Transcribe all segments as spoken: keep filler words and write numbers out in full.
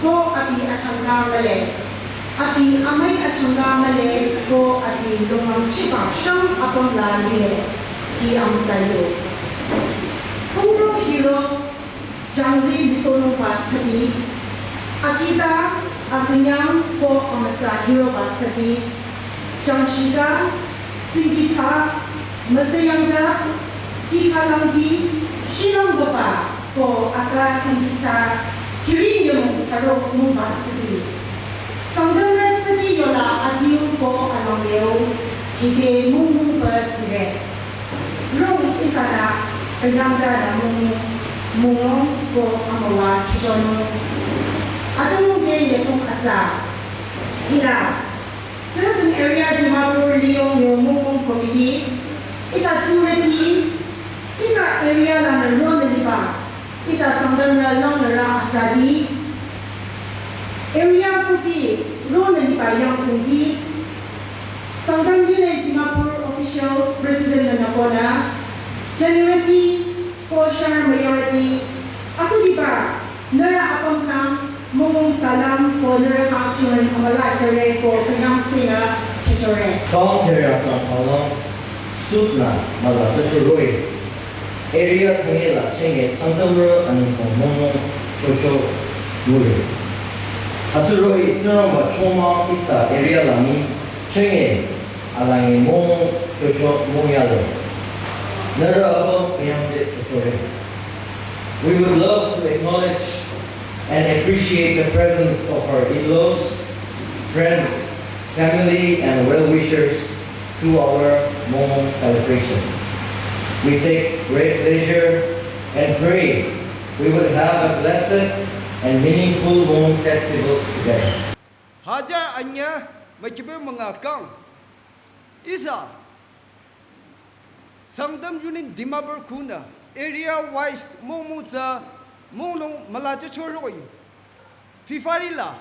ko abi achangka mühle. Abi amüi achangka mühle ko abi longmang chiba shang apüm la lile. Hi amüsa yo. Kungro hiro jangri lisono ba tsadi. Akita akünyang ko amüsa hiro ba tsadi. Jangshita, singkitsa, müseyangta, ikalangki, shilanggoba, ko aka singkitsa, hiri nyong taro mungba tsadi. Sangdamra tsadi yola adiu ko alangleo, hide mungmungba tsire. Rong isana, penyangda na mungmung, mungong ko amawa chijono. Atanung de yetong atsa. Ila, Citizen Area Dimapur Liyong Yo Mungmung Committee, ihsa tureti, ihsa area lanü ronü liba, ihsa Sangdamra langnürü atsadi, area kuki ronü liba yangkungki, Sangdam Union Dimapur Officials President nü nükonü, January ko shar majority, aku liba, nührü apüm khyang, mungmung salam ko nührü khyang children amüla jüre ko künyang sinü kechore. Kang kere asang khalang sutna müla tüchuroi. Area thangela chenge Sangdamra anungkong mungmung chocho ngure. Atsuroi Tsingrangba choma ihsa area lami chenge alangi mungmung chocho mungyale. Nührü apüm künyang se kechore. We would love to acknowledge and appreciate the presence of our in-laws, friends, family, and well-wishers to our Mongmong celebration. We take great pleasure and pray we will have a blessed and meaningful Mongmong festival together. Hajar anyüh mükibe münga kang. Ihsa Sangtam Union Dimapur khunü area wise mongmong tsü mongnung müla chüchoroi. Fifari la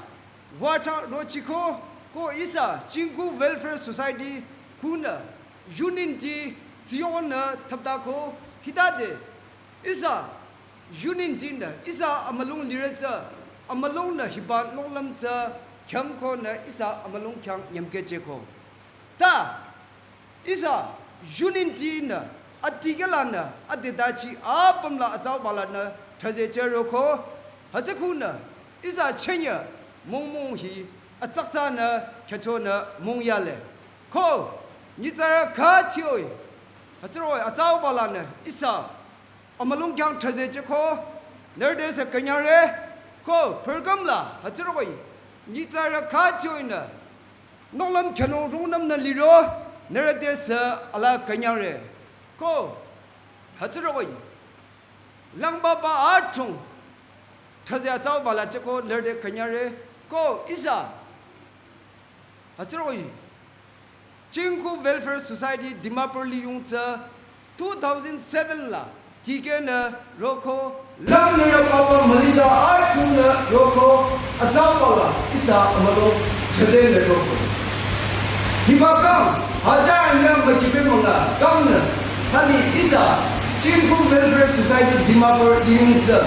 wata rochiko ko ihsa Chingku Welfare Society khunü unity tsiyonü thaptako hitade ihsa unity nü ihsa amülung lire tsü amülung nü hiba nonglam tsü khyangko nü ihsa amülung khyang nyemkecheko. Ta ihsa unity nü, atikehlanü, adetachi apümla atsaubalanü, thazechüroko, hütsükhunü, ihsa chünye, mongmong hi, atsaksanü, khyüchonü, mongyale. Ko, nyitsarü khachioi, hütsüroi, atsaubalanü, ihsa, amülung khyang thazechüko, nührü te sü künyangre, ko, pürkümla, hütsüroi, nyitsarü khachioi nü, nonglam khyünung rungnüm nü liro, nührü te sü ala künyangre. Ko, hütsüroi, langbaba atung, thaze atsaubala chüko, nührü te künyangre, ko, ihsa, hütsüroi, Chingku Welfare Society Dimapur liyung tsü two thousand seven la tikehnü roko, langnürü papa mülida atunü roko, atsaubala ihsa amülung thazecünü roko. Hiba kang, hajar anyüh mükibe münga kangnü, thali ihsa Chingku Welfare Society Dimapur liyung tsü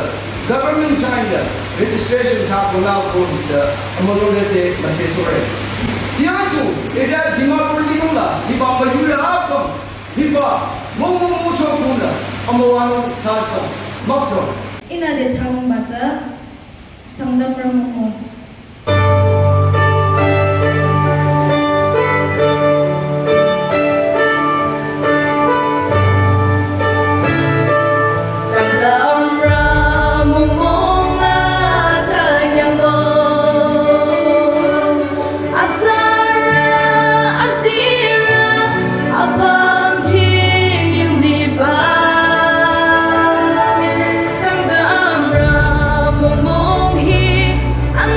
government changde registration thsa konü ko ihsa amülung lete müchesore. Siachu area Dimapur liyungla hiba müyurü apüm hiba mongmong mucho kunü amüwanung thsaso müso. Ihnü de thsanungba tsü Sangtamrü mongmong. Sangtamrü mongmong akünyangmong. Asürü azirü apüm khyang yangdiba. Sangtamrü mongmong hi an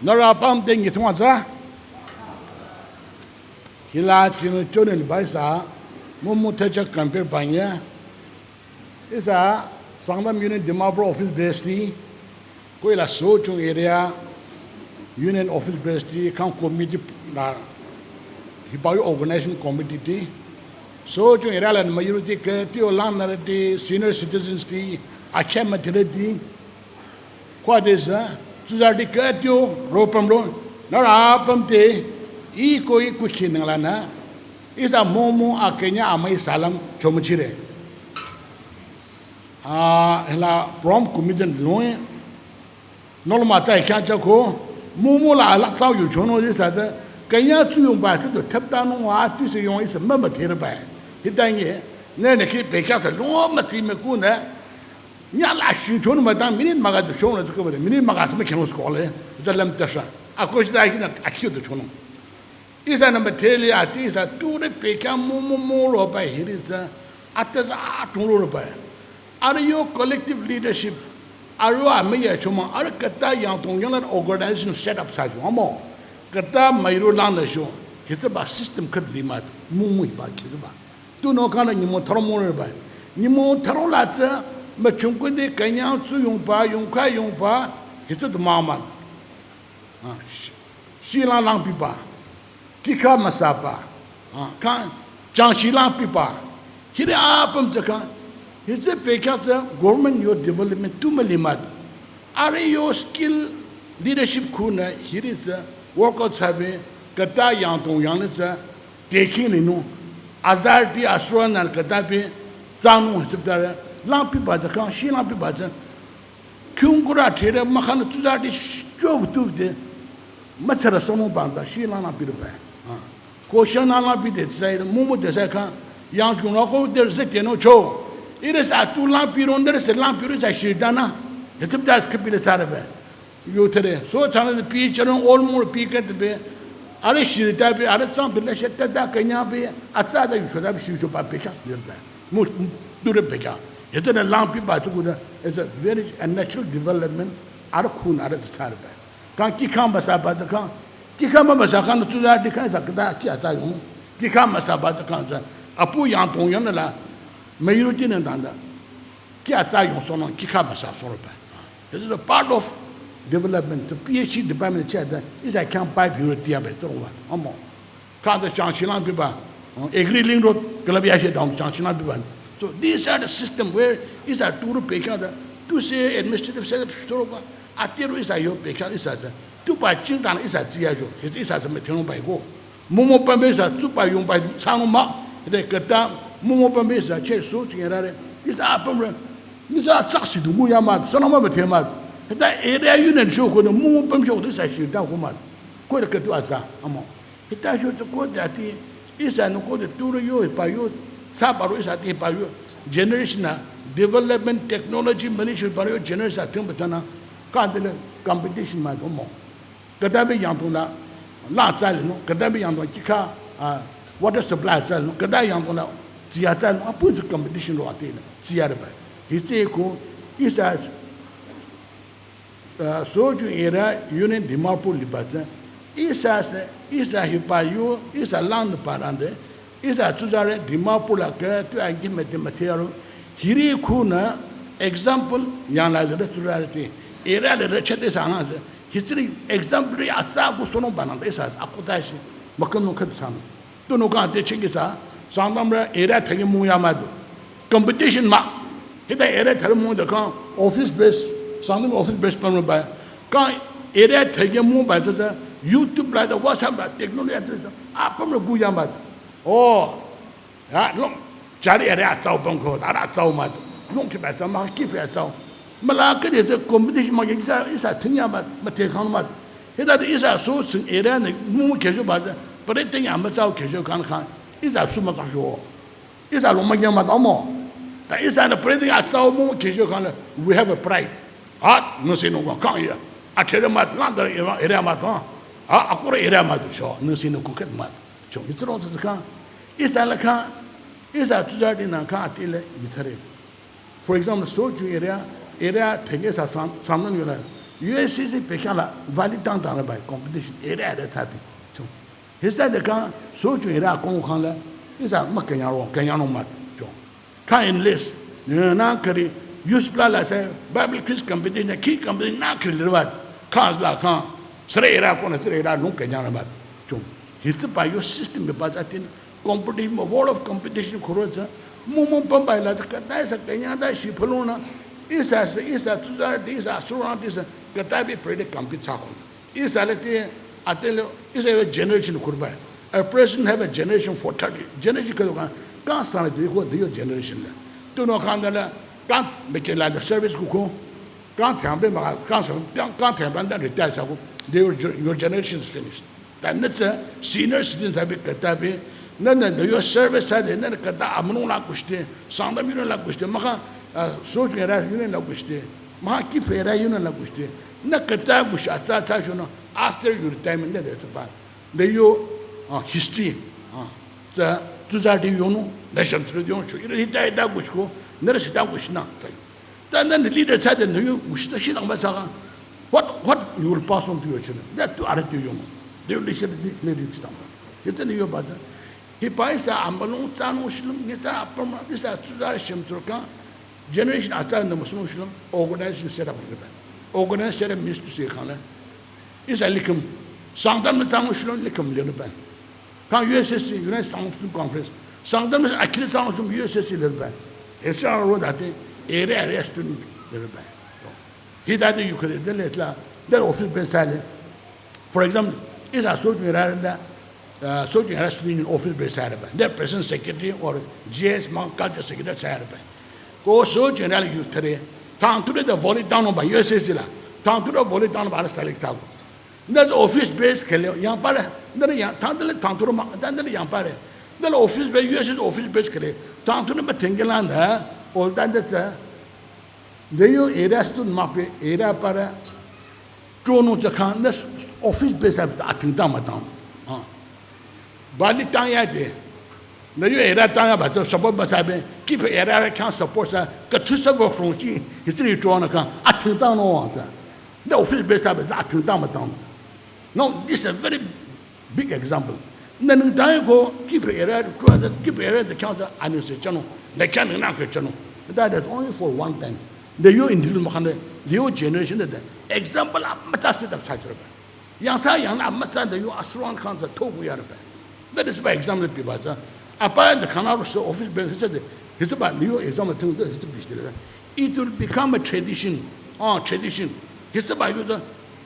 Nührü apüm te nyi thungwa tsü. Hila chinu chonel baisa, mumu thecha compare banya. Ihsa Sangtam Union Dimapur office bearers ti, ko hila Sochung area Union office bearers ti, kang committee la, hiba yo organization committee ti. Sochung area la majority ke, ti o lang nührü ti, senior citizens ti, akhya mathile ti. Ko adesü, tsuzarüti khütio ropüm ro, nührü apüm te, iko iko khinang lanü, ihsa mumu akünyang amüi salam chomuchire. Ah, hila prom committee loi, nolma tsai khyang chako, mumu la alak tsao yu chonung ihsa tsü, künyang tsuyong ba tsü to theptanung wa, tise yong ihsa mama thereba. Hitangi, nührünü khi pekya sa loma tsi me kunü, nyala shing chonü mütang minute maka du chonü tsü kaba de, minute maka sime khyang skole, za lam tasha. Akoshi da hina akyu du chonü. Ihsa number three ati ihsa ture pekya mumu mumu roba hiri tsü. Atüza atungro bai. Arüh yo collective leadership. Arüh amüya choma. Arüh kata yangtong yangla organization set up sa choma. Kata mairo lang na sho. Hitsü ba system kat lima. Mumui ba kiba. Tunüo kana nyümong tharo more bai. Nyümong tharo la tsü, machungkudi kanyang tsü yongba, yongka yongba, hitsü du mama. Ah, shi-, shilang lang piba. Kikha masaba. Ah, ka, chang shilang piba. Hiri apüm tsü ka, hitsü pekha tsü government yo development tu malimat. Arüh yo skill leadership khunü hiri tsü workout sabi, kata yangtong yangnü tsü, teking linung, azarüti asura nan kata pi, tsanung hitsüp tare, lang piba tsü kang, shi lang piba tsü, kyung kura tere, makan tsuzarüti, chov tuv de, matsara sonung banda, shi lang lang piba. Ah. Ko sha lang lang pide, tsai, mumu de sai kang, yang kyung la ko de ze teno cho. Ire sa tu lang piron, de se lang piron, sa shi dana. Hitsüp das kipile sare be. Yo tere, so chana de pi chana all more pi kat be. Arüh shirita be, arüh tsang be, le sheta da kanya be, atsa da yusho da be, shisho ba be kas de be. Mu, dure be ka. Yete na lang pi ba tsuku da, it's a very, a natural development, arüh khun, arüh tsar be. Kang kikha masa ba da kang, kikha masa kang tsuza di kang sa kda ki atsa yong. Kikha masa ba da kang sa, apu yangtong yang la, mayuti na danda. Ki atsa yong sonung, kikha masa soro ba. It is a part of development. The P H D department chair that is I can't buy purity of it. So what? Amo. Kang the chang shilang piba. Agri link road, kalabia she down chang shilang piba. So these are the system where is a tour pekha the, to say administrative setup store ba. Atiru is a yo pekha is a. Tu ba ching kan is a tia jo. It is a me teno ba go. Mumu pambe sa tsupa yongpa tsang ma. Ede kata mumu pambe sa che so ching ra re. Isa apam re. Isa tsak si du mu ya ma, sana ma bete ma. Eda area union sho ko de mumu pam sho de sa shi da ko ma. Ko de katu atsa, amo. Eda sho tsu ko de ati, isa no ko de turu yo pa yo, sa pa ro isa ti pa yo. Generation na, development technology, Malaysia pa yo generation a tum batana. Ka de le competition ma do mo. Kadabi yangtong la, la tsai le no, kadabi yangtong kikha, ah, water supply tsai le no, kadabi yangtong la, tsiya tsai le no, apu zi competition ro ate le, tsiya re ba. Hitsü ko, isa, ah, Sochung area union Dimapur liba tsai, isa se, isa hipa yo, isa lang de pa rande, Isa tsuzarü Dimapur la ke tu angi mete mete yaro. Hiri khunü example yang la le tsuzarü te. Area le chete sana. Hitsüri example atsa ku sono bana isa akutsa shi. Makam no khat sana. Tu no ka te chingi sa. Sangdam ra area thagi mu ya ma do. Competition ma. Hita area thagi mu da ka office base. Sangdam office base pa no ba. Ka area thagi mu ba sa YouTube la da WhatsApp la technology sa. Apa no gu ya ma do. Oh, ya, long, jari ya, ya, tsau bang ko, ara tsau ma, long ki ba tsau ma, ki ba tsau. Mala ke de competition ma ke isa, isa tinya ma, ma te kan ma. Hita de isa so sing area ne, mu mu ke jo ba, pare te ya ma tsau ke jo kan kan. Isa su ma tsau jo. Isa long ma ya ma ta mo. Ta isa ne pare te ya tsau mu mu ke jo kan, we have a pride. Ha, no se no kan ya. A chere ma, lan da area ma kan. Ha, akore area ma jo, no se no kan ma. Chong, hitsü rong tsü kang, isa la kang, isa tsuzarü di nang kang ati le yitsare. For example, Sochung area, area thenge sa sam, samnang yola, U S C C pekha la, vali tang tang la bai, competition, area area tsapi. Chong. Hisa de kang, Sochung area kong kang la, isa ma kanyang rong, kanyang rong ma. Chong. Kang enlist, nang kari, use pla la sa, Bible quiz competition, ki competition, na kiri le mat. Kang la kang, sere area kong, sere area long kanyang la mat. Chong. Hitsü pa yo system be pa za tin competition, world of competition khoro za, mumu pambai la za, kata isa kanya da shi phalona, isa sa, isa tsuzarü, isa surround, isa kata bi prede compete sa khon. Isa le te, atele, isa yo generation khurba. A person have a generation for thirty. Generation ka kan, kan sa le ko de yo generation la. Tu no kan da la, kan be ke la service ku ko. Kan thang be ma, kan sa, kan thang ban da retire sa ko. They your, your generation is finished. Ta nü tsü senior citizen tabi katabi, nü nü nü yo service sade, nü nü kata amnung la kushte, Sangtam union la kushte, maka, ah, Sochung area union la kushte, maka Kiphire area union la kushte, nü kata kush atsa atsa shono, after your retirement nü de tsü pa. Nü yo, ah, history, ah, tsü, tsuzarü di yonu, Nü shümtsurü yongcho, ihrü hita hita kushko, nührü sita kushinü, tsü. Ta nü leader tsü de nü yo kushita shitang ba tsaka. What, what you will pass on to your children? That too are to yong. They will listen to the lady shitang. Hita nü yo ba tsü. Hiba ihsa amülung tsanung shilüm, nge tsü apama, ihsa tsuzarü shümtsurü kang, generation atsa nü müsung shilüm, organization set up lirüba. Organization set up means to say kang la. Ihsa likhüm, Sangtam nü tsanung shilüm likhüm lirüba. Kang U S S C, United Sangtam Student Conference. Sangtam nü akhili tsanung shilüm U S S C lirüba. Ihsa ro date, area, area student lirüba. Hita de yukhare, de le tla, de office based sale. For example, ihsa Sochung Era da, uh, Sochung Era student union office based sale ba. De president secretary or G S mang culture secretary sale ba. Ko Sochung Era yukhare, tang tu de volley down ba U S S C la. Tang tu de volley down ba select ta. That's office based khele, yang pare. Nührü yang, tang de le tang tu ma, tang de le yang pare. De le office based, U S S C office based khele. Tang tu ma tengela na, all that that's a, de yo area student mah pe, area pare. Tronung tsü kang, nü office based a, athing tang mütang. Ah. Bali tang ya de. Nü yo area tang ya ba tsü support ba tsü be, kih pe area kang support sa, ka tu sa work from chi, history tronung kang, athing tang no wa tsü. Nü office based a be, athing tang mütang. No, this is a very big example. Nü nung tang ko, kih pe area, tro, kih pe area de kang sa, ani se chano, nü kang nü na ke chano. That is only for one time. De yo individual mah kang de, de yo generation de, example a mütsa set up sa chiro ba. Yang sa yang na mütsa de yo asron kang sa to gu ya ba. That is by example pi ba tsü. Apa de kang na so office based hisa de, hisa ba de yo example to de hisa bish de. It will become a tradition. Ah, tradition. Hisa ba yo de,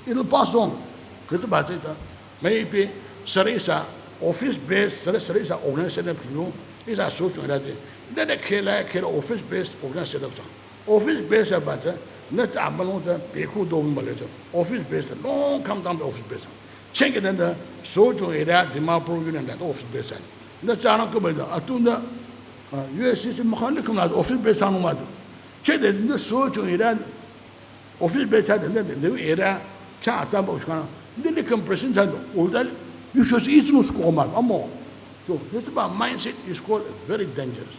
it will pass on. Hisa ba tsü. Maybe sari sa office based, sari, sari sa organization pi yo, ihsa Sochung Era de. De de khela, khela office based organization sa. Office based ba tsü, nü tsü amülung tsü, pekhu do male tsü. Office based, long come down office based. Chenge de nü, Sochung Era, Dimapur Union de office based. Nü tsü anang kaba de, atu nü, ah, U S S C mah kang nü kang office based anang ma de. Che de nü Sochung Era, office based de nü, nü area, kya atsa ba ushkana. Nü le compression tsü, all that, you should eat no school ma, amo. So, this is about mindset is called very dangerous.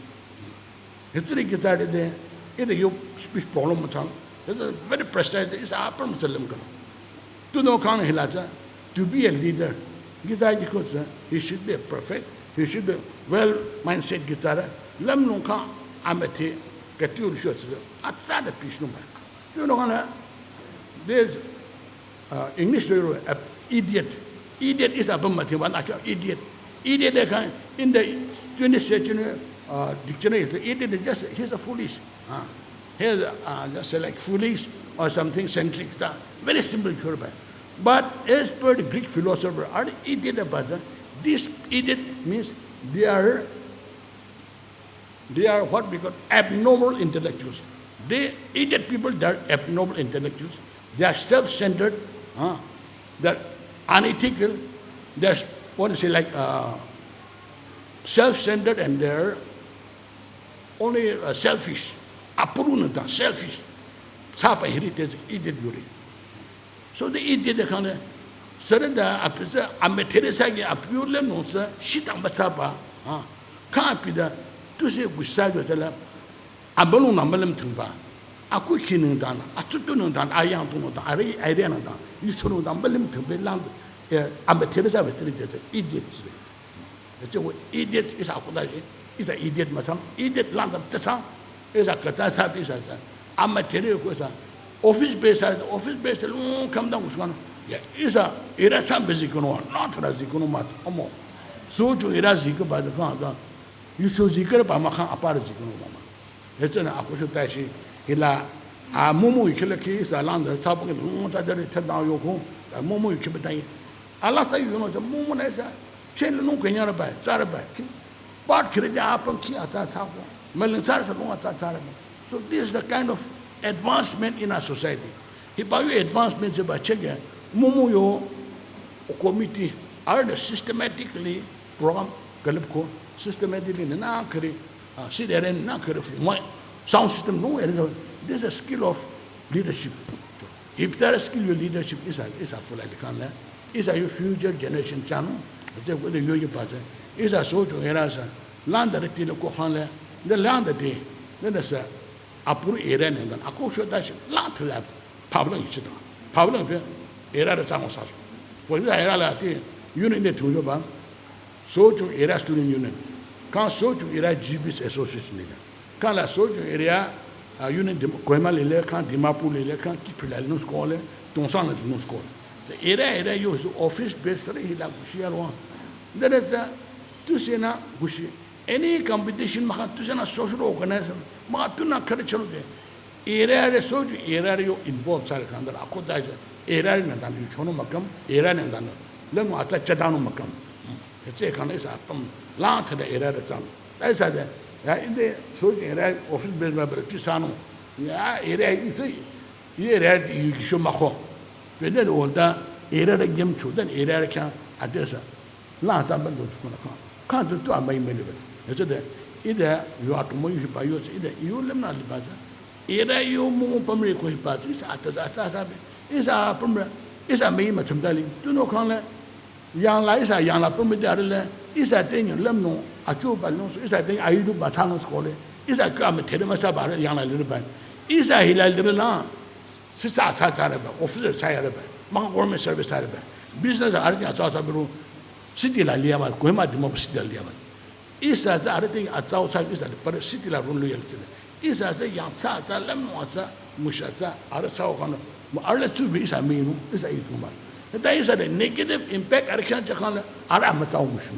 History ki tsare de, ide yo speech problem mo chang. It's a very precise, it's a problem mo chang. Tu no kang hila cha, to be a leader, ki tsare ki ko cha, he should be perfect, he should be well mindset ki tsare, lam nung kang amete, ka tu shu cha, atsa de peace nung ba. Tu no kang na, there's Uh, English lo, uh, idiot. Idiot is a bum mati one, idiot. Idiot, they can, in the twentieth century, uh, dictionary, the idiot is just, he's a foolish. Uh, he's, uh, just like foolish or something centric. Uh, very simple, sure. But as per the Greek philosopher, are idiot a person, this idiot means they are They are what we call abnormal intellectuals. They, idiot people, they are abnormal intellectuals. They are self-centered, huh? They're unethical. They're, what to say, like, uh, self-centered and they're only, uh, selfish. Apurunata, selfish. Sapa heritage, idiot yuri. So the idiot de khang de, süreda apisa, ame Teresa ki apyule nungsa, shitang ba tsaba, ha. Kha apida, tuse gusa yo tala, abalung na malam thangba. Aku kinung dan, atsutu nung dan, ayang tu nung dan, ari, ari nung dan, yuchu nung dan, malam thangbe lang, eh, ame Teresa ve tsiri de, idiot tsiri. Etse wo idiot isa akhuda je, isa idiot masam, idiot landa tesa, isa kata sa, isa sa. Ama tere ko sa, office based sa, office based long come down kusman. Ya, isa, ira sam bezi kono, not ra zi kono mat, amo. So jo ira zi ko ba de kan da, yucho zi ko ba ma kan apar zi kono ma. Etse na akusho tashi, hila, a mumu ikile ki isa landa, tsapo ki long ta dere ta da yo ko, a mumu ikile ta yi. Ala sa yo no sa mumu na isa, chen no kenya ra ba, tsara ba. Ki, part kire ja apam ki atsa tsa ko. Meling tsara sa long atsa tsara ba. So this is the kind of advancement in our society. Hi ba yo advancement se ba chege, mumu yo committee, are the systematically program kalip ko, systematically na kare, Ah, si dere na kare fu mai. Sound system no, ere, this is a skill of leadership. If there is skill your leadership is a, is a full like kan le. Is a your future generation chanu. Ete ko de yo yo pa che. Is a so jo era sa. Landa de tile ko khang le, de landa de, de de se, apuru area ne dan, ako sho da shi, la thila, pablang ichi dan, pablang de, area de sang sa. Ko area la ti, union de tujo ba, Sochung Area Student Union, kan Sochung Area G Bs Association ne, kan la Sochung Area, ah, Union de, Kohima le le, kan Dimapur le le, kan Kiphire le nus ko le, Tuensang le nus ko. The area, area yo, office base re hila kushi ya lo. De de se, tu se na kushi. Any competition maka tu sana social organization, maka tu na kare chalo de. Area re so ju area re yo involve sare kandar ako da ja. Area re na dan yu chono makam, area re na dan. Le mo ata chadano makam. Etse kana isa pam la ta da area re cham. Da isa de. Ya inde so ju area office base ma bre ti sano. Ya area isa ye area re yu kisho mako. Benden onda area re game chu dan area re kya adesa. La sa ban do tukuna kan. Kan tu tu amai mai lebe. Ese de, ide yo atumo yu hipa yo se, ide yo lemna liba sa. Ide yo mo pamre ko hipa sa, isa ata sa sa sa be. Isa pamre, isa mai ma chamdali. Tu no kan le, yang la isa yang la pamre de are le, isa te nyo lemno, achu ba no, isa te ayu du ba sa no skole. Isa ka me tere ma sa ba re yang la le ba. Isa hila le la. Si sa sa sa re ba, officer sa ya re ba. Ma government service sa re ba. Business are ya sa sa be ru. City la liya ma, Kohima Dimapur city la liya ma. Isa za are te a zao sa isa de par city la run lu ya le te. Isa za yang sa za lam no za, mu sha za, are zao kan. Mu are le tu bi isa mi nu, isa i tu ma. Da isa de negative impact are kyan cha kan le, are ma zao mu shi.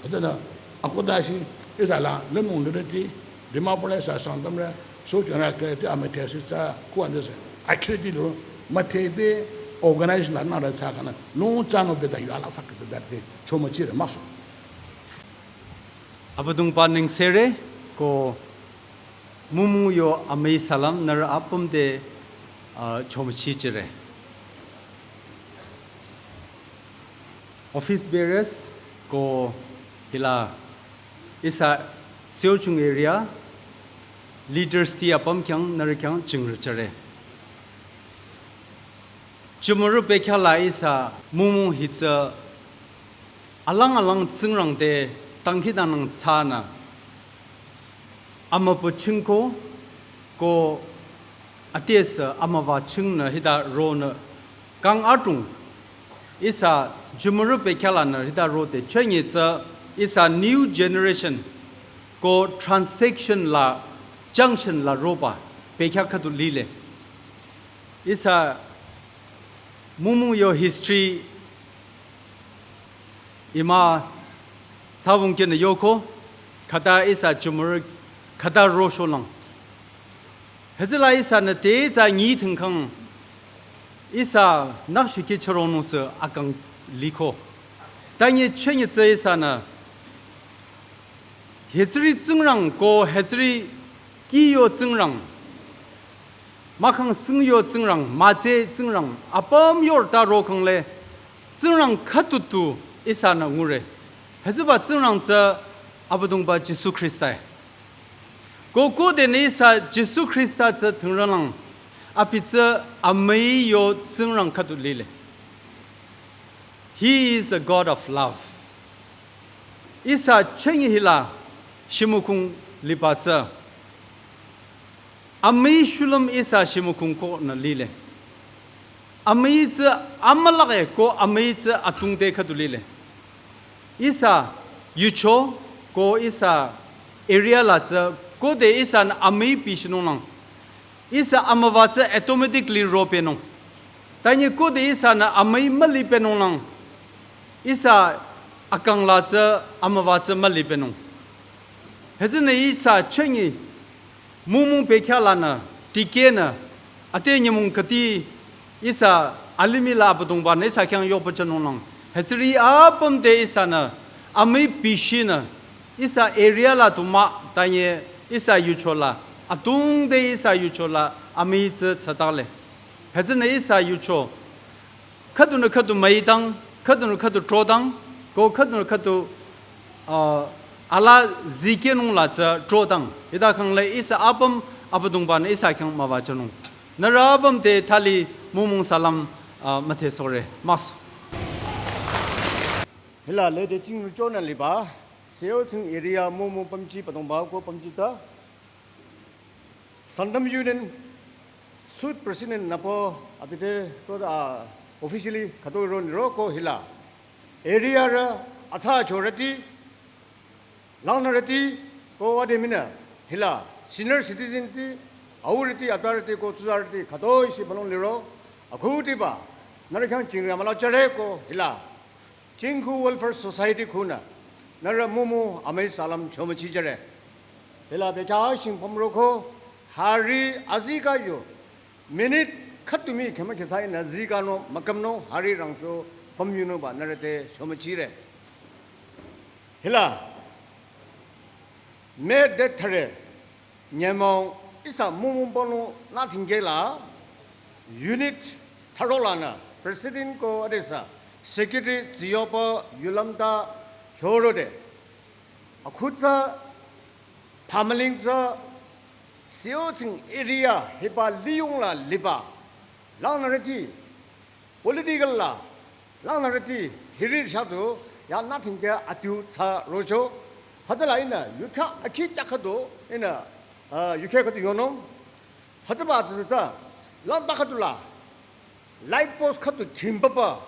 Da na, ako da shi, isa la, le mu de ti, Dimapur le sa sang tam re, so cha na ke te a me te si za, ku an de se. A kre ti lo, ma te be, organize na na re sa kan, lo cha no be da yu ala sa ke da te, cho ma chi re ma so. Abüdongba nengsere ko mümung yo amüi salam nührü apüm te, ah, chomüchichire. Office bearers ko hila ihsa Seochung area leaders ti apüm khyang nührü khyang jingrichire. Jümürü bekhyah la ihsa mümung hi tsü alang alang Tsingrang te dangkhidangnang thsanü amübü chingko ko atesü amüwa chingnü hita ronü kang atung ihsa jümürü bekhyah lanü hita rote chenye tsü ihsa new generation ko transaction la junction la roba bekhyah khüdu lile. Ihsa mümung yo history ima tsawung kene yoko, khüta ihsa jümürü, khüta rosholang. Hütsüla ihsanü te tsa nyi thingkhang, ihsa nakshiki charonung se akang liko. Tanye chenye tsü ihsanü, hütsüri Tsingrang ko hütsüri kiyo Tsingrang, mahkhang singyo Tsingrang, mütse Tsingrang, apüm yor ta rokhang le, Tsingrang khütutu ihsanü ngure. Hütsüba Tsingrang tsü Abüdongba Jisu Khrista. Ko ko de ne ihsa Jisu Khrista tsü thingranang, abi tsü amüi yo Tsingrang khütu lile. He is a God of love. Ihsa chengi hila shimükhung liba tsü. Amüi shulüm ihsa shimükhung ko nü lile. Amüi tsü amülake ko amüi tsü atungte khüdu lile. Ihsa yucho ko ihsa area la tsü ko de ihsanü amüi pishinung lang. Ihsa amüwa tsü automatically ropenung. Tanye ko de ihsanü amüi mülipenung lang. Ihsa akang la tsü amüwa tsü mülipenung. Hütsünü ihsa chengi mümung bekhyah lanü, dikehnü, ate nyümong kati ihsa alimih la Abüdongba nü ihsa khyang yopachanung lang. Hütsüri apüm te ihsanü, amüi pishinü, ihsa area la tu mah, tanye ihsa yucho la, atungte ihsa yucho la, amüi tsü tsatale. Hütsünü ihsa yucho, khüdunü khüdu müitang, khüdunü khüdu trodang, ko khüdunü khüdu, ah, ala zikehnung la tsü trodang. Hita khang le ihsa apüm Abüdongba nü ihsa khyang müwajünung. Nührü apüm te thali mümung salam, ah, müthehsohre. Mas. Hila lede chingru chonü liba. Seo Tsing area momo pamchi padongba ko pamchi ta. Sangtam Union Sud President napo abite to da officially kato ro niro ko hila. Area ra atsa chorati, langnarati ko ademina hila senior citizen ti, aurati, atarati ko tuzarati kato isi balong liro. Akhuti ba nara khyang chingri amala chare ko hila Chingkhu Welfare Society khunü nara mumu amai salam chomachi jare. Hila bekya shing pamroko hari azika yo minute khatumi khema khesa ina zika no makamno hari rangsho pamyuno ba nara te chomachi re. Hila me de thare nyemong isa mumu bonu nathingela unit tharola na president ko adesa secretary ziyopa yulamta chorode akhutsa pamaling tsa Seo Tsing area hiba liyong la liba langnarati political la langnarati hiri shatu ya nathingke atiu tsa rocho. Hatala ina yutha akhi chakado ina yukhe kadu yonom. Hataba tsa lang bakadula light post kadu kimbaba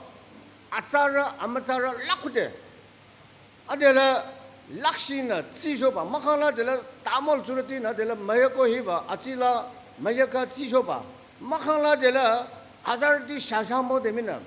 atsara amatsara lakude. Adela lakshina tsishoba makhala dela tamol tsurati na dela mayako hiba atsila mayaka tsishoba makhala dela azarati shashamo demina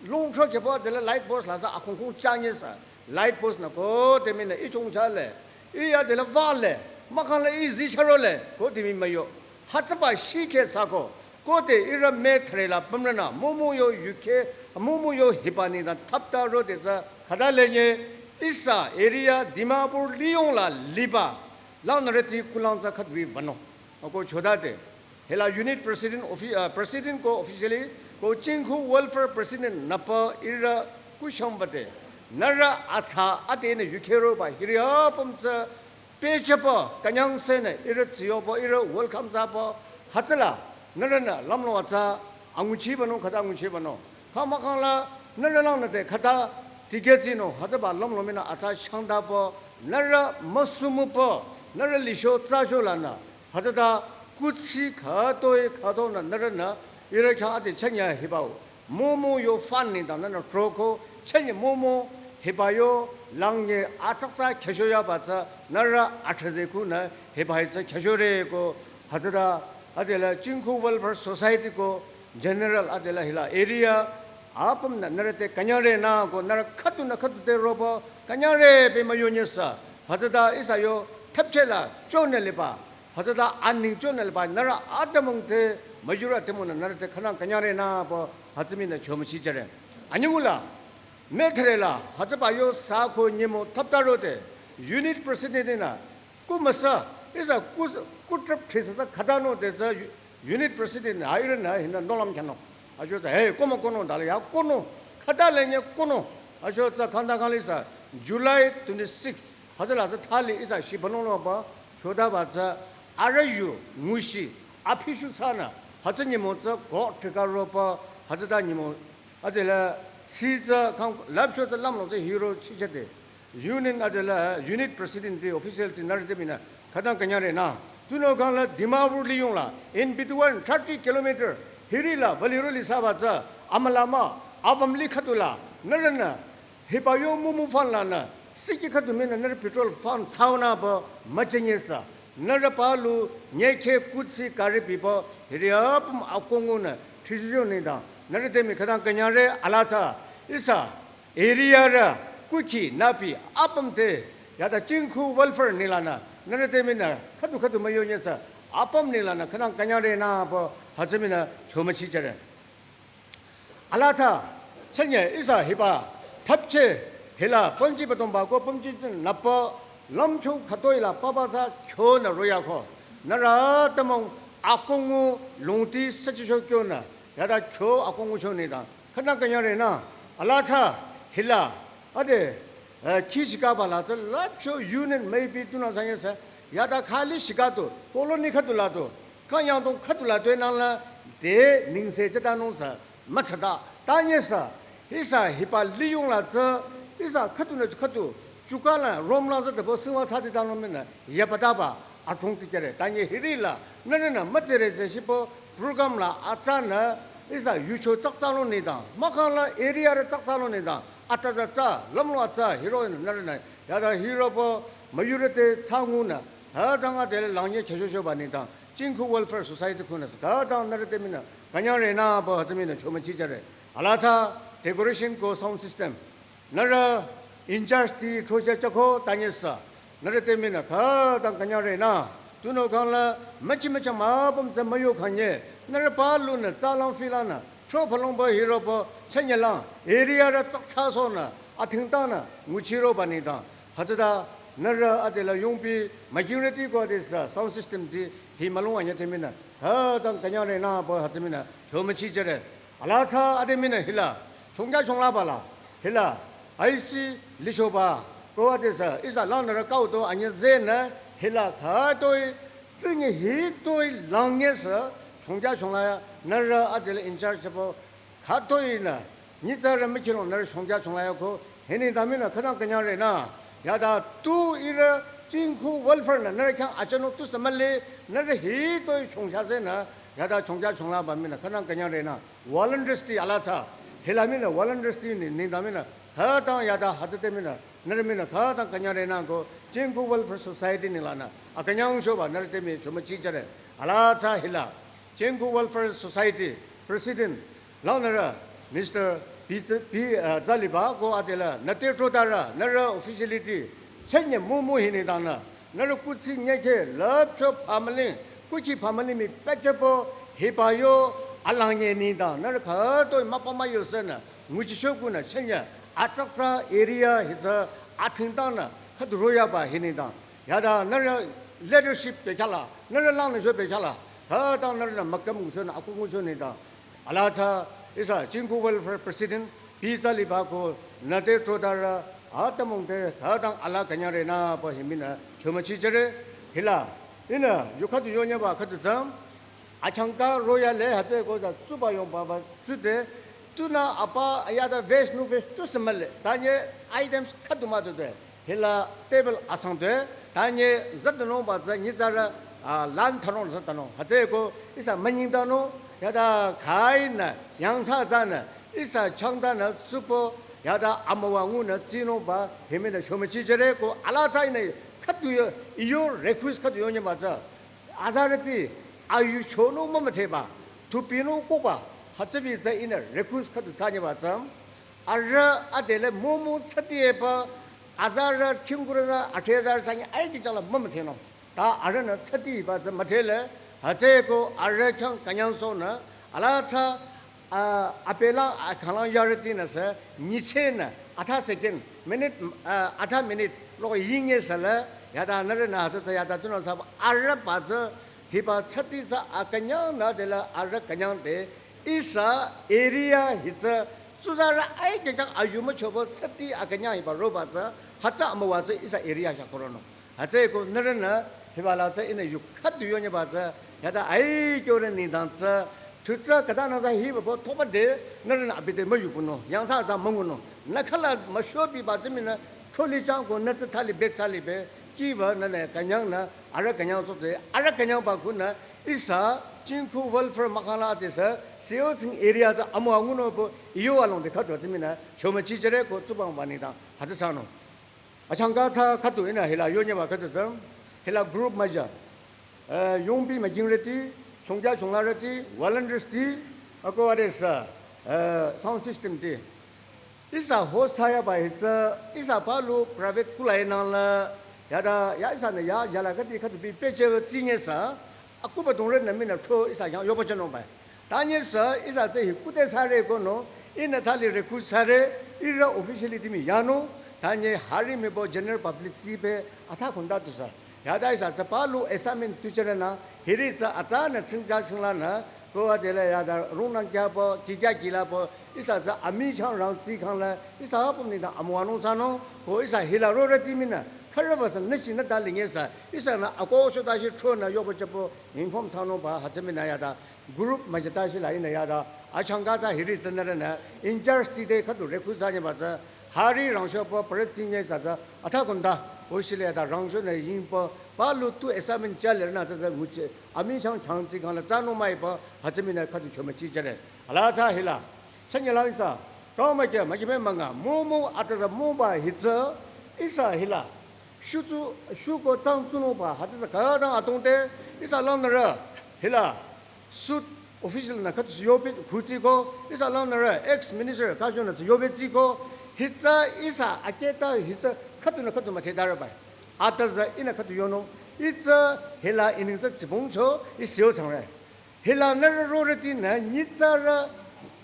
lungtro kepo dela light post la za akhungkhung chanye sa light post na ko demina ichung chale iya dela vale makhala i zisharo le ko demi mayo. Hatsaba shikhe sako kote ira me tharela pamrana mumu yo yukhe mumu yo hibani na thapta rode za khada lenye isa area Dimapur liyong la liba langnarati kulang za khatwi vano. Ako chodate hela unit president offi- uh, president ko officially ko Chingkhu Welfare President napa ira kushambate nara atsa ate ne yukhero ba hiria pamtsa pechapa kanyang sene ira tsiyopa ira welcome zapa hatsala narana lamlo atsa anguchi bano khata anguchi bano kama kangla nara langnate khata tiketsi no hatsaba lamlo mina atsa shangda pa nara masumu pa nara lisho tsasho lana hatsada kutsi khatoi khato na narana ira kya ate chanya hibao. Momo yo fan ni dang nana troko chenye momo hiba yo lang nye atsaksa khesho ya ba tsa nara atheze ku na hiba hi tsa khesho re ko hatsada adela Chingkhu Welfare Society ko general adela hila area apam na nara te kanyare na ko nara khatu na khatu te robo kanyare pe mayo nyesa hatsada isa yo thapchela chone le ba Hatsada aning chonel ba nara atamong te majura temong na nara te khanang kanyare na pa hatsimi na chomachi jare. Anyingula me tharela hatsaba yo sa ko nyemo thaptaro te unit president na ku masa isa ku ku trap thisa ta khadano te za unit president na irin na hina nolam khano. Ajo ta hey komo kono dala ya kono khada lenye kono ajo ta khanda khali sa July twenty-six Hütsüla tsü thali ihsa shibanung nungba chodaba tsü arüh yu ngushi aphishu thsanü hütsü nyümong tsü go thika roba hütsüta nyümong adela tsi tsü kang lapsho tsü lamlong tsü hiro chichade. Union adela unit president te official te nari te mina khütang künyangre na. Tunüo kang la Dimapur liyong la in between thirty kilometer hiri la Baliroli saba tsü amüla mah apüm li khüdu la nührünü hiba yo mumu fan lanü siki khüdu mina nührü petrol fan thsaunü ba müchenyesa nührü palu nyekhe kutsi kari biba hiri apüm akongunü thishijo nengdang nührü te mi khütang künyangre ala tsü ihsa area rü kukhi napi apüm te yata Chingkhu welfare nenglanü nührü te mina khüdu khüdu müyonyesa apüm nenglanü khütang künyangre nü ba hütsü mina chomüchi jüre. Ala tsü chünye ihsa hiba thapche hila pümji badongba ko pümji nüpa lümcho khütoi la papa tsü khyonü roya ko nührü atümung akongu lungti süchisho kyonü yata khyo akongu cho nengdang khütang künyangre nü. Ala tsü hila ade eh, khi shikaba la tsü lapcho union maybe tunüo thsanyesa yata khali shikatu colony khüdu la tu kanyangdong khüdu la tuenangla te nengse chetanung tsü müthsata tanyesa ihsa hiba liyong la tsü ihsa khüdunü khüdu Chuka la Rome la züdübo süwa thsati tanung minü yapataba athrung tikere. Tanye hiri la nührünü mütsire tsü shibo program la atsanü ihsa yucho tsaktsalo nengdang, mahkhang la area re tsaktsalo nengdang, atatsatsa lümlo atsa hiro nührünü yata hirobo müyurü te thsangunü, hadang adele langnye kheshoshobah nengdang Chingkhu Welfare Society khunü hadang nührü te minü künyangre nü pü hütsü minü chomüchijüre. Alaa thsa decoration ko sound system nührü in charge ti throcheh chako tanyesa. Nührü te minü khütang künyangre nü. Tunüo khangla müchi müchang müpüm tsü müyo khangye. Nührü palunü tsalang filanü. Thro phalongba hirobo chenyelang. Area rü tsaktsasonü. Athingtanü. Nguchiroba nengdang. Hütsüta nührü adela yongpi mükingrüti ko adesa sound system ti hi mülung anye te minü. Khütang künyangre nü pü hütsü minü. Chomüchijüre. Alaa thsa ade minü hila, chongkya chonglaba la, hila, aisi lichoba, ko adesa, ihsa langnürü kauto anye zenü, hila, khütoi, tsingi hitoi langnye sü, chongkya chongla ya, nührü adela in charge pü, khütoi nü, nyitsarü mükilong nührü chongkya chongla ya ko, hi nengdang minü khütang künyangre nü, yata tu ihrü Chingkhu Welfare nü, nührü khyang achanung tusü mühle, nührü hitoi chongcha zenü, yata chongkya chonglaba minü khütang künyangre nü. Volunteers ti alaa thsa. Hila minü volunteers ti neng-, nengdang minü. Khütang yata hütsü te minü. Nührü minü khütang künyangre nü ko Chingkhu Welfare Society nenglanü. Akünyangsoba nührü te mi chomüchijüre. Alaa thsa hila. Chingkhu Welfare Society President. Langnürü Mister P, P, uh, Zaliba ko adela. Nüte throtarü. Nührü officiality. Chenye mumu hi nengdangnü. Nührü kuthsi nyekhe lüpcho family, kukhi family mi pehjübo hiba yo alangnye nengdang. Nührü khütoi müpüm müyo sünü, nguchicho kunü chenye, atsatsa area hitsü athingtanü, khüdu royaba hi nengdang. Yata nührü leadership bekhyah la, nührü langnücho bekhyah la, khütang nührünü müküm nguchonü, aku ngucho nengdang. Alaa thsa, ihsa Chingkhu Welfare President, P Zaliba ko, nüte throtarü, atümung te, khütang alaa künyangre nü pü hi minü, chomüchijüre, hila, ihnü, yu khüdu yonyeba khüdu tsü, achangka royale hütsü ko tsü tsuba yongba ba tsüde, tunü apa ayata veg, non-veg tusü mühle, tanye items khüdu mütode. Hila table asang tue, tanye zütanungba tsü nyitsarü, ah, lan thanung zütanung. Hütsüeko ihsa müningtanung, yata khainü, yangthsa tsünü, ihsa changtanü, tsupo, yata amüwa ngunü, tsinungba, hi minü chomüchijüre ko, alaa thsa ihnü, khüdu yo, iyo request khüdu yonyeba tsü. Azarüti, ayuchonung mümüdheba, thupinung koba, hütsübi tsü ihnü request khüdu thsanyeba tsü. Arüh adele mumu tsüti epü, azarü khingkurü tsü, athezarü tsü nyi aikichala mümüdhenung. Ta arühnü tsüti ba tsü müdhele, hütsüeko arüh khyang künyangsonü, alaa thsa, ah, apelang, ah, khanglang yarütinü sü, nyichehnü, atha second, minute, ah, atha minute, loko yinye sü le, yata nührünü hütsü tsü yata tunü thsaba, arüh ba tsü, hiba tsüti tsü akünyang nü dela arüh künyang te, ihsa area hi tsü, tsuzarü aikichala ayu müchoba tsüti akünyang hiba roba tsü, hütsü amüwa tsü ihsa area sha koronung. Hütsüeko nührünü hiba la tsü ihnü yu khüdu yonyeba tsü, yata aikyore nengdang tsü, tu tsü khütanang tsü hiba bo thoba de, nührünü abi te müyupunung, yangthsa tsü müngunung. Nü khala müshobiba tsü minü, tholi chang ko nü tsü thali bag thsali be, kiba nünü künyangnü, arüh künyangsote, arüh künyangba khunü, ihsa, Chingkhu Welfare mahkhang la adesü, Seotsing area tsü amüwa ngunung pü, iyo alongde khüdu tsü minü, chomüchijüre ko tsubangba nengdang, hütsü thsanung. Achangka thsa khüdu ihnü hila yonyeba khüdu tsü, hila group müja, eh, yongpi mükingrüti, chongkya chonglarüti, volunteers ti, ako adesü, eh, sound system ti. Ihsa host thsayaba hi tsü, ihsa palu private kulainang la, yata, ya ihsanü ya, yala khüdi khüdu bi pehjüba tsinye sü, akuba dongrünü minü thro ihsa khyang yoba jünungba. Tanye sü, ihsa tsü hi kude thsare konü, ihnü thali request thsare, ihrü officiality mi yanung, tanye hari mibo general public tsibe, atha khonta tusü. Yata ihsa tsü palu assignment tucherenü, hiri tsü atsanü tsingja tsinglanü, ko adela yata rungnang kyabo, kikya kilabo, ihsa tsü amichang rang tsikhang la, ihsa apüm nengdang amüwanung thsanung, ko ihsa hila rorüti minü, khürüba sü nüshinü dalinge sü, ihsanü akohcho tashi thronü yoba jübo, inform thsanungba, hütsü minü yata, group müjata shila ihnü yata, achangka tsü hiri tsü nührünü, in charge ti te khüdu request thsanyeba tsü, Hari rangshopü parü tsinye sa tsü atha konda, o shile ta rangshonü yingpü, palu tu assignment chale na tsü tsü nguchi, ami chang chang tsi kangla tsü no mai pü, hütsü mina khüdu chomüchi jüre. Ala tsü hila, chanye lang ihsa, kau ma kya, ma kya me manga, mo mo ata tsü mo ba hi tsü, ihsa hila, shu tsu, shu ko tsang tsu no ba, hütsü tsü khüdang atong te, ihsa lang nara, hila, suit official nü khüdu sü yobe khutsi ko, ihsa lang nara ex minister kajona sü yobe tsi ko, hi tsü ihsa aketa hi tsü khüdunü khüdu müdhe dara bai. Ata tsü ihnü khüdu yonung, ih tsü hila ining tsü tsibong cho, ih seo changre. Hila nara rore tinü, nyitsarü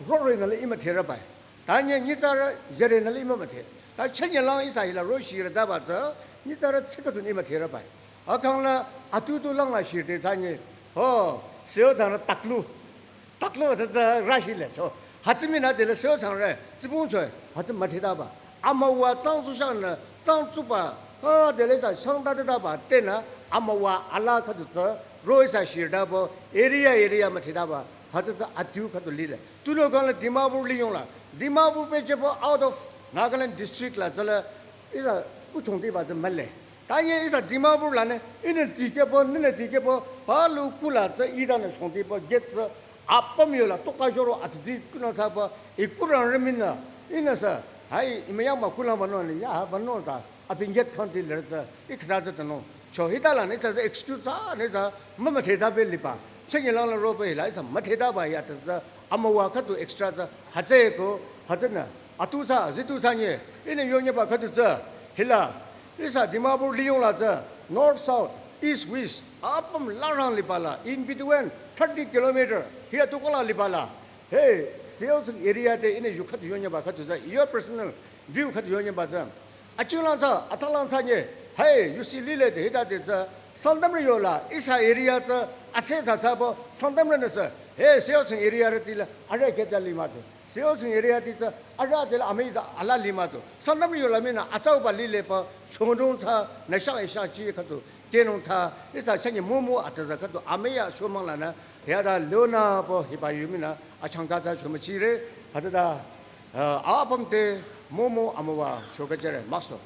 rore nü le ih müdhe ra bai. Tanye nyitsarü jüre nü le ih mümüdhe. Ta chanye lang ihsa hila ro shire daba tsü, nyitsarü tsi khüdunü ih müdhe ra bai. Akang la atu tu lang la shirde tanye, ho, seo changre taklu. Taklu tsü tsü rashi le cho. Hütsü mina de le seo changre, tsibong cho, hütsü müdhe daba. Amüwa tsang tsu shangnü, tsang tsu ba, ha, de le sa shang da de daba, tenü, amüwa ala khüdu tsü, ro ihsa shire daba, area, area müdhe daba, hütsü tsü atu khüdu lile. Tunüo kang la Dimapur liyong la, Dimapur pü jepü out of Nagaland district la tsü le, ihsa kuchong diba tsü mühle. Tanye ihsa Dimapur lanü, ihnü dikehpü, nünü dikehpü, palu kula tsü idanü shong dipü, gate tsü, apüm yola, toka joro atidi kunü thsapü, ikurang reminü, ihnü sü, hai, imüyang ba kula mano ni, ya, ha, mano ta, apin gate khanti ler tsü, ikhra tsü tano. Cho hita lanü, ihsa tsü excuse tsü, nü tsü, mümüdhe dabe liba. Chanye lang la robe hila, ihsa müdhe daba ya tsü, amüwa khüdu extra tsü, hütsü ko, hütsünü, atu tsü, zitu tsü nye, ihnü yonye ba khüdu tsü, hila, ihsa Dimapur liyong la tsü, north, south, east, west, apüm larang liba la, in between thirty kilometer, hiya tu kola liba la, hey, seo tsü area te ihnü yu khüdu yonye ba khüdu tsü, your personal view khüdu yonye ba tsü, achilang tsü, athalang tsü nye, hey, you see lile te hita te tsü, Sangtamrü yola, ihsa area tsü, ase tsü tsü bo, Sangtamrü nü sü, hey, seo tsü area re tila, are keta lima tu. Seo tsing area ti tsü, ara de la amüi da ala lima tu. Sangtamrü yola mina atsauba lile pü, chonung tsü, nü shang isha chi khüdu, kenung tsü, ihsa chanye mo mo ata tsü khüdu, amüi ya chomang lanü, ya da leona pü, hiba yu mina, achangka tsü chomüchire, hütsüta, uh, apüm te, mo mo amüwa, chokajere, maso.